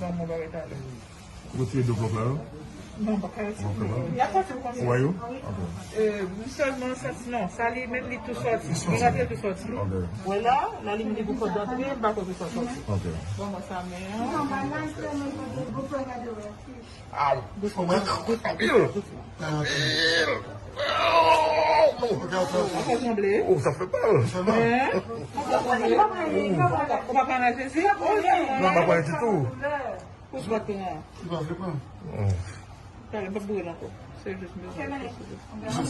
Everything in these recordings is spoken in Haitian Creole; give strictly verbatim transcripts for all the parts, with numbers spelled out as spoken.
Manman pa ret ale. Ou retire de blòk la, non? Non, pa ka ret sou mwen. Y ap pase pou konsa. Ou wè yo? Ok. Euh, m sèlman santi non, sa li menm li tou sòti. Li rantre tou sòti. Ok. Wè la, la li menm li pou fòt rantre, m pa kwè pou sa sòti. Ok. Bon, mwen sa men an. Ay, fò mwen kanpe anpil. Anpil. Oh, non. Ou fè sanble. Oh, sa fè mal. Hein? Ou pa pran nan jezi? Oh, non. Non, m pa pran ditou. Pous bòt pran. Li pa vle pran. Oh. Talè, m p ap boure l ankò. Se jis m bezwen.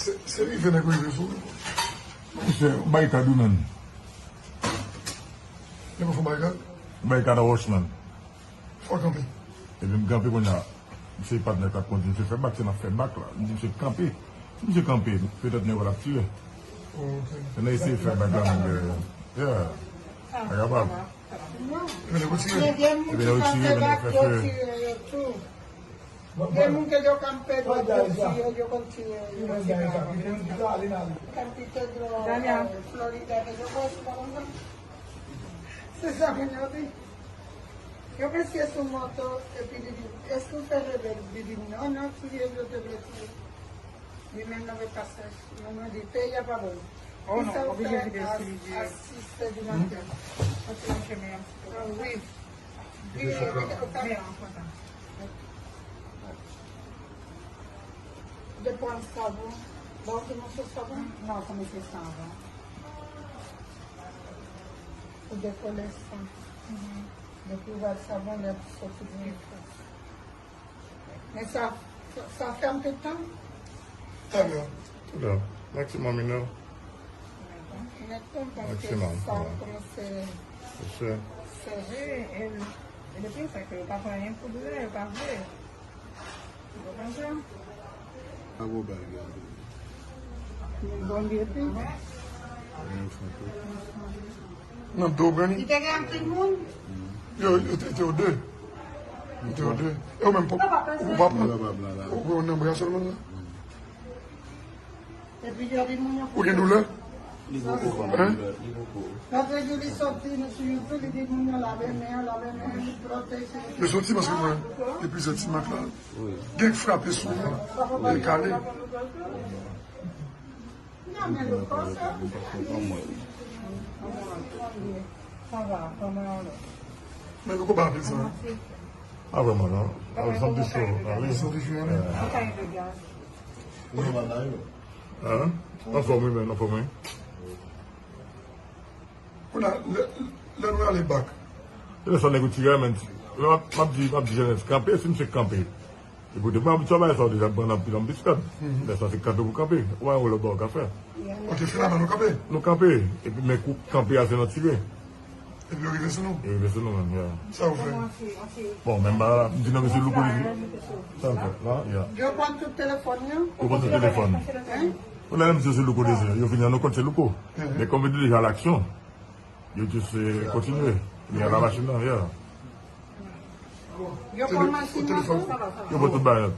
Se, se rive nèg rive sou ou. Misye, bay kad ou menm. Nèg ou fè bay kad? Bay kad a Rochman. Fò kanpe. Epi m kanpe kounye a. Misye patnè k ap kondi, misye fè bak, se n ap fè bak la. M di misye kanpe. Si misye kanpe, petèt nèg yo t ap tire. Oh, ok. Se nan eseye fè bak la menm dèyè. Yeah. Pa kapab. Epi nèg yo tire. Epi nèg yo tire, epi nèg yo fè fè. Gen moun ke yo kanpe dwat, yo tiye, yo konn tiye, yo tiye. Kanpe dwat, Florida, ke yo konn, se pa konsa. Se sa moun yo di. Yo mesye sou moto, epi li di, èske w fè rebèl? Li di, non, non, tiye, yo te vle tiye. Li menm nan ret pase. Mwen, mwen di, peyi a pa bon. Oh non, oblije kite sou li di. A sis è di maten. Wi. Wi, wi, wi. Depo an savon. Ba ou te mouche savon? Non, se mouche savon. Ou dekole san. Depi ou ba l savon, lè pou soti di. Men sa, sa, sa fèm tout tan? Talè. Talè. Maksimòm inè. Maksimòm, sa kòmanse. Se sè. Wi, e, e depi sa ke yo pa fè anyen pou doulè, yo pa vle. Yo pa fè. Pa gwo bagay. Bon, li epi. Nan do granny. Li te gen anpil moun. Yo, yo te, te yo de. Yo te yo de. E ou menm, ou pa pran. Ou pran nan bra sèlman la. Epi yo di moun yo. Ou gen doulè? Li poko pran doulè, li poko. Lòt jou li soti sou YouTube, li di moun yo lave men yo, lave men yo, li pwoteje. Yo soti paske mwen, epi soti mak la. Gen k frape sou mwen. Li kale. Men nou konba apil sa. Pa vrèman, non. Santi cho ale. Santi cho ale. Hein? Anfòm, wi, men anfòm, wi. Kounye a, lè, lè nou ale bak. Se lè sa nèg yo tire, men, m ap, m ap di, m ap di jènès kanpe, si misye kanpe. Epi ou te pran abitye bay sa, ou deja pran anpil anbiskad. Lè sa se kanpe pou kanpe. Ou pa wè lòt bagay ou ka fè. Ok, finalman nou kanpe. Nou kanpe. Epi men kou kanpe a se nan tire. Epi yo rive sou nou. Yo rive sou nou menm, ya. Sa ou fè? Bon, menm ba la, m di non, mesye Louko li. Sa m fè la, ya. Yo pran tout telefòn yo. Yo pran tout telefòn. Hein? Ou la, mesye se Louko deja. Yo vini an nou kont se Louko. Men kòm yo deja laksyon. Yo jis, eh, kontinye. Li a la machin nan, ya. Yo pran machin nan tou? Yo pran tout bagay.